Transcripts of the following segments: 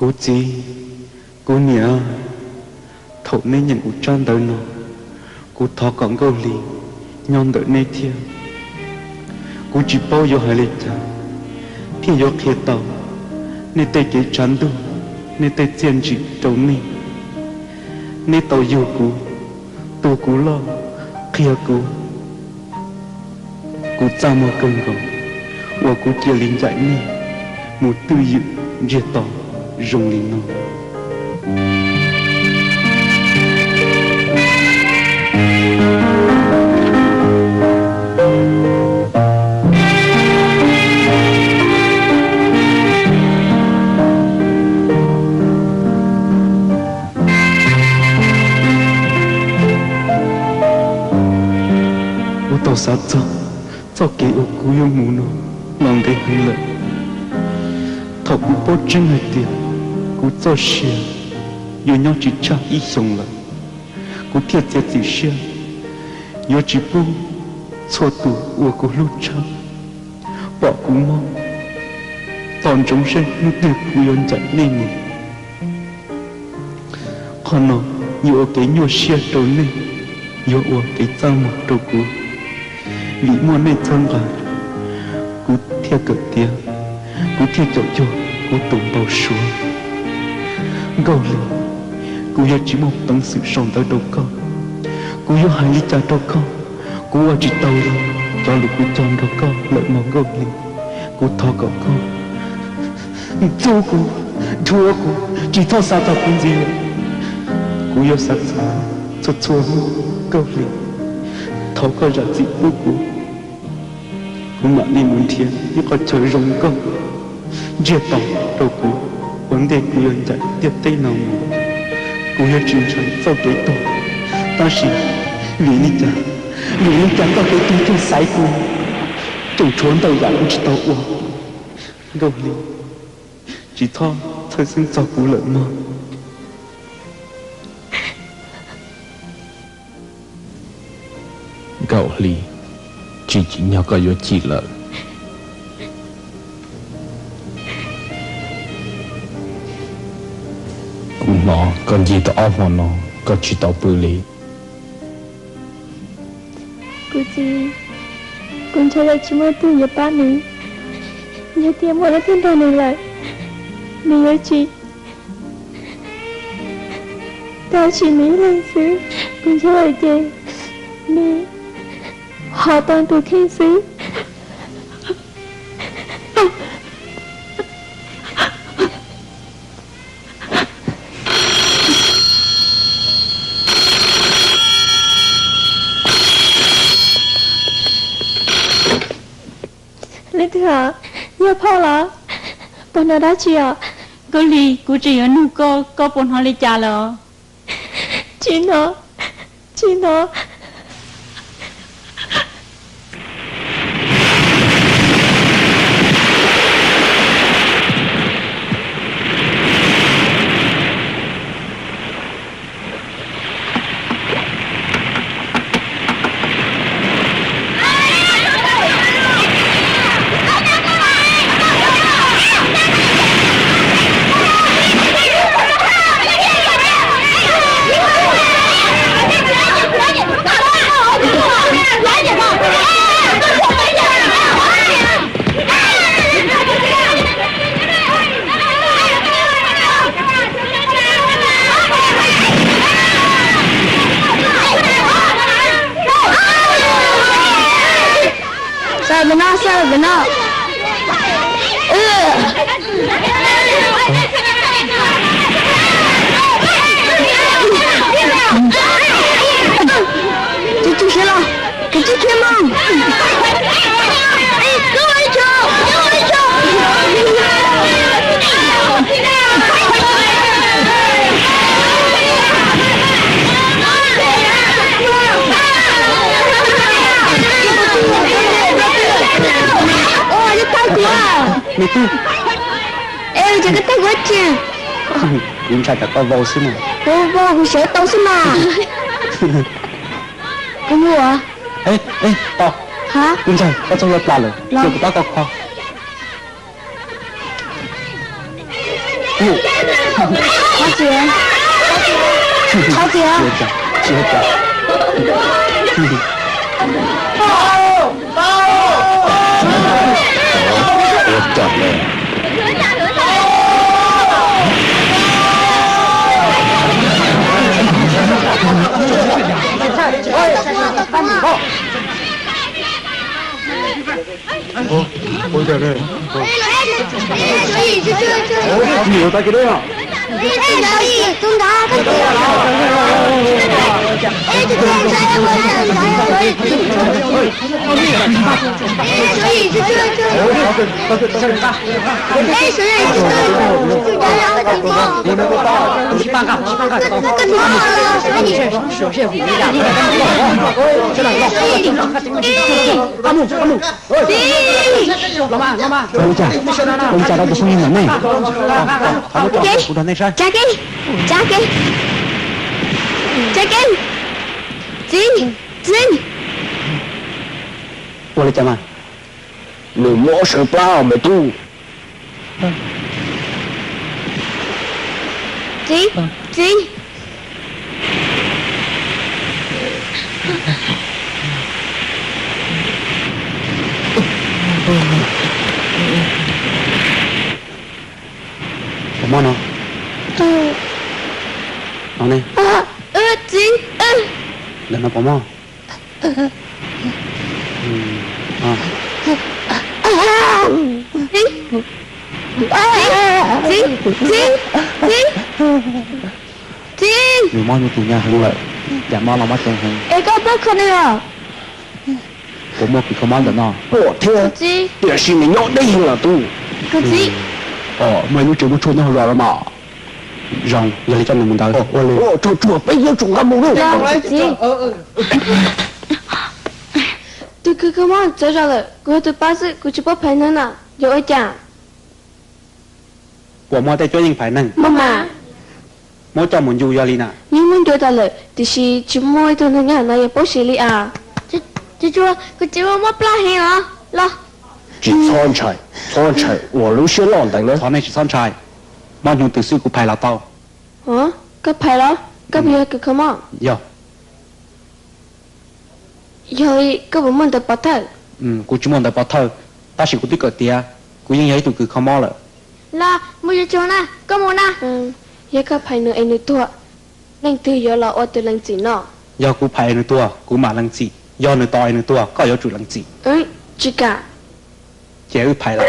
Kuv txiv, kuv niam, thaum neb nyeem kuv tsab ntawv no, kuv thov kom Nkauj Hli nyob ntawm neb thiab. Kuv tsis paub yuav hais li cas thiaj yuav qhia tau nej tej kev tsav ntuj, nej tej txiaj ntsim rau nej. Neb tau yug kuv, tu kuv loj, qhia kuv, kuv txaj muag kawg nkaus uas kuv cia li ncaim nej mus twj ywm ntsiag to zoo li no. Kuv tau xav txog txoj kev uas kuv yuav mus no los ntev heev lawm. Thaum kuv paub tseeb hais tias kuv txoj sia yuav nyob tsis tshaj ib xyoos lawm, kuv thiaj txiav txim siab yuav tsis pub txhua tus uas kuv hlub tshaj pom kuv mob. Tos ntsoov seb hnub twg kuv yuav ncaim nej mus. Qhov no yuav ua kev nyuaj siab rau nej, yuav ua kev txaj muag rau kuv. Vim muaj nej txhawb nqa, kuv thiaj kawm tiav, kuv thiaj caum cuag kuv tus npau suav. Nkauj Hli, kuv yuav tsis muaj peev xwm sau ntawv rau koj. Kuv yuav hais li cas rau koj? Kuv ua tsis tau li cov lus kuv cog nrog koj lawm mog Nkauj Hli. Kuv thov kom koj ntxub kuv, dhuav kuv, tsis txhob xav txog kuv ntxiv lawm. Kuv yuav xav txog txhua txhua hnub Nkauj Hli. Thov koj zam txim pub kuv, kuv mam li mus nrhiav ib qhov chaw zoo nkauj ntsiag to rau kuv ua ntej kuv yuav ncaim ntiaj teb no mus. Kuv yuav tsis ntshai txoj kev tuag, tab sis vim li cas, vim li cas txoj kev tuag thiaj xaiv kuv, tseem tshuav ntau yam kuv tsis tau ua. Nkauj Hli, tsis txhob txhawj xeeb txog kuv lawm mog. Nkauj Hli, tsis tsim nyog koj yuav chim lawm. Kuv hnov koj ncig tau ob hmo no koj tsis tau pw li. Kuv txiv, kuv ntshaw li tsis muaj tug yuav pab nws. Yog tias muaj leej twg nrog nws lawm, nws yuav tsis, tab sis nws ib leeg xwb, kuv ntshaw li ces nws ho tau tus kheej xwb. Leej twg os? Yog phauj los? Puas hnov dab tsi os? Nkauj Hli, kuv tseem yuav nug koj, koj puas hnov li cas lawm os? Tsis hnov, tsis hnov. Xa ntawm no, xa ntawm no. Tus tswv siav los, tus tswv khiav mus. Ua, yog tau kuv. Es ua cas koj tau kuv tsi? Kuv ntshai tsam koj vau xwb mas. Kuv vau kuv sawv tau xwb mas. Kuv mus. Kuv ntshai koj txhob ua plas lawm, cia kuv pab koj kho. Thov txim. Thov txim. Ua li cas, ua li cas rau tus phooj ywg ntawm nej? Kuv nrog nej saib. Txiv, txiv, txiv. Ua li cas mas? Nws mob sawv plab me tub. Txiv, txiv. Puas mob no? No ne? Txiv. Ntawm no puas mob? Txiv, txiv, txiv, txiv. Nws mob nyuj tus nyab heev lawm, cas mob los mob ceev heev. Es koj puas kho nws os? Puas muaj kws kho mob ntawm no? Puas thiab, tiam sis nws nyob deb heev lawm tub. Muaj ib lub tsev muaj tshuaj nyob hauv zos no mas. Zoo, yog li coj nws mus ntawd. Ua li. Tsuag tsuag peb yuav tsum nqa mus lauj. Tus kws kho mob txawv zog lawm, kuv yog tus pab xwb, kuv tsis paub phaiv neeg na, yuav ua cas? Puas muaj tej cuab yeej phaiv neeg? Muaj mas. Muab coj mus ncu yog li na. Yeej muab ncu tas lawm, tiam sis tsis muaj ib tug neeg nyob hauv no yuav paub siv li as. Tsuag tsuag, kuv txiv muaj mob plab heev os los. Tsis txhob ntshai, txhob ntshai, ua lub siab loj ntev na. Thov nej tsis txhob ntshai, mob nyuj twg xwb kuv phais los tau. Koj phais los? Koj puas yog kws kho mob? Yog. Yog li koj puas muaj ntawv pov thawj? Kuv tsis muaj ntawv pov thawj, tab sis kuv twb kawm tiav, kuv yeej yog ib tug kws kho mob lawm. Los mus yuav tsum na, koj mus na. Yog koj phais nws es nws tuag, leej twg yuav los ua tus lees txim no? Yog kuv phais es nws tuag, kuv mam lees txim. Yog nws tos es nws tuag, koj yuav tsum lees txim. Tsis kam. Ces wb phais lawm.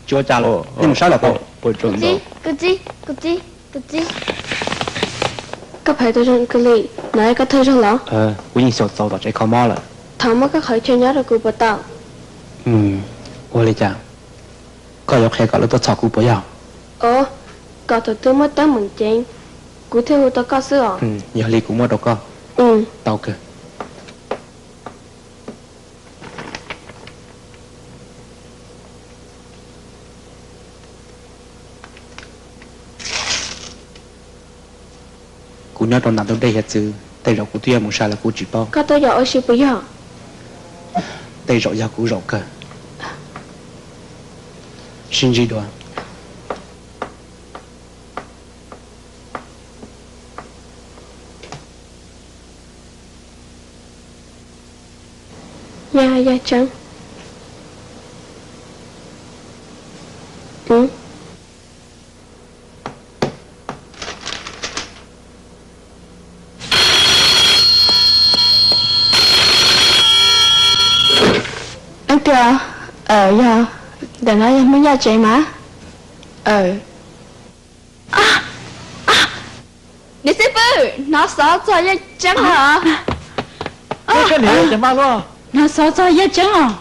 Tsis ua cas, nej mus saib los tau. Kuv txiv, kuv txiv, kuv txiv. Koj phais tau zoo kawg li, no yog koj thawj zaug los? Kuv yeej xyaum txaus tom tsev kho mob lawm. Thov muab koj qhov chaw nyob rau kuv puas tau? Ua li cas? Koj yuav qhia kom lawv tuaj txhom kuv puas yog? Os, kom thaum twg muaj teeb meem ceev, kuv thiaj hu tau koj xwb os. Yog li kuv muab rau koj. Tau kawg. Kuv nyob rau nram ntug dej hiav txwv, tej zaum kuv twb yuav mus sai los kuv tsis paub. Koj tuaj yos ua si puas yog? Tej zaum yog kuv zaum kawg. Sib ntsib dua. Yog, yog tseeb. Tias, yog ntawm no yog Hmoob Yaj tsev mas. Niam xib fwb, hnov xov txog Yaj Tseeb los? Hnov xov txog Yaj Tseeb los?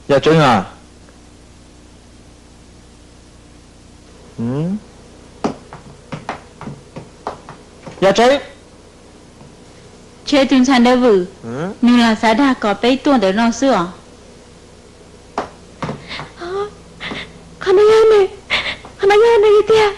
Yaj Tseeb a? Yaj Tseeb. Ntshe tus ntxhais ntawd vwm, nws lam xav dag kom peb tuaj ntawm no xwb os. Qhov no yog nws, qhov no yog nws tiag.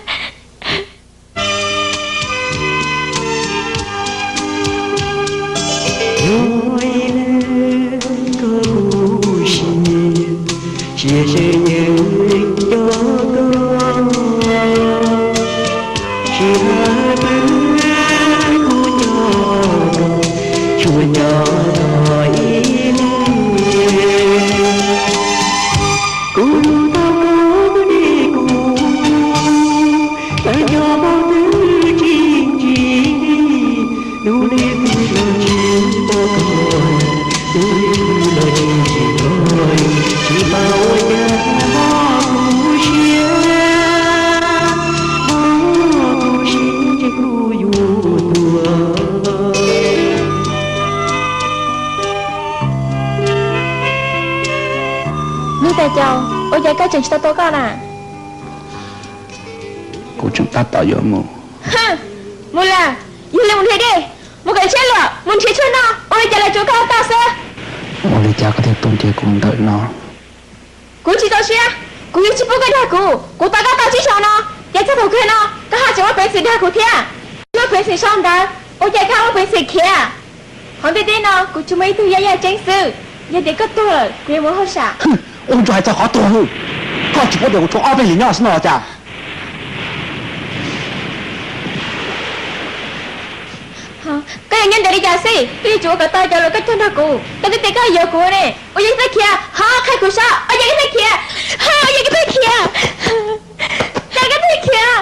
Nug tas caus, ua cas koj tseem tsis tau tua koj na? Kuv tseem tab tom yuav mus. Mus las, yog li mus nrhiav dej, mus kom tshiab luam, mus nrhiav tshuaj no, ua li cas los tsuav koj tau xwb. Ua li cas koj thiaj tuaj nrhiav kuv ntawm no? Kuv tsis txaus siab, kuv yuav tsis pub koj dag kuv. Kuv tos koj tau tsib xyoos no, ces txog thaum kawg no koj haj tseem muaj peev xwm dag kuv thiab. Muaj peev xwm sau ntawv, ua cas koj muaj peev xwm khiav? Hauv ntiaj teb no kuv tsuas muaj ib tug Yaj Yaj Tseeb xwb, yog tias koj tuag lawm kuv yuav mus hauj sam. Ua ntsuag hais txog qhov tuag, koj tsis paub tias kuv tshuav ob peb hlis nyob xwb no los cas? Koj yuav nyob ntawd li cas xwb, koj yuav tsum ua kom tau cov lus koj cog nrog kuv. Koj twb tias koj yuav kuv ne, ua cas koj khiav? Ho qhia kuv saib, ua cas koj thiaj khiav? Ho ua cas koj thiaj khiav? Cas koj thiaj khiav?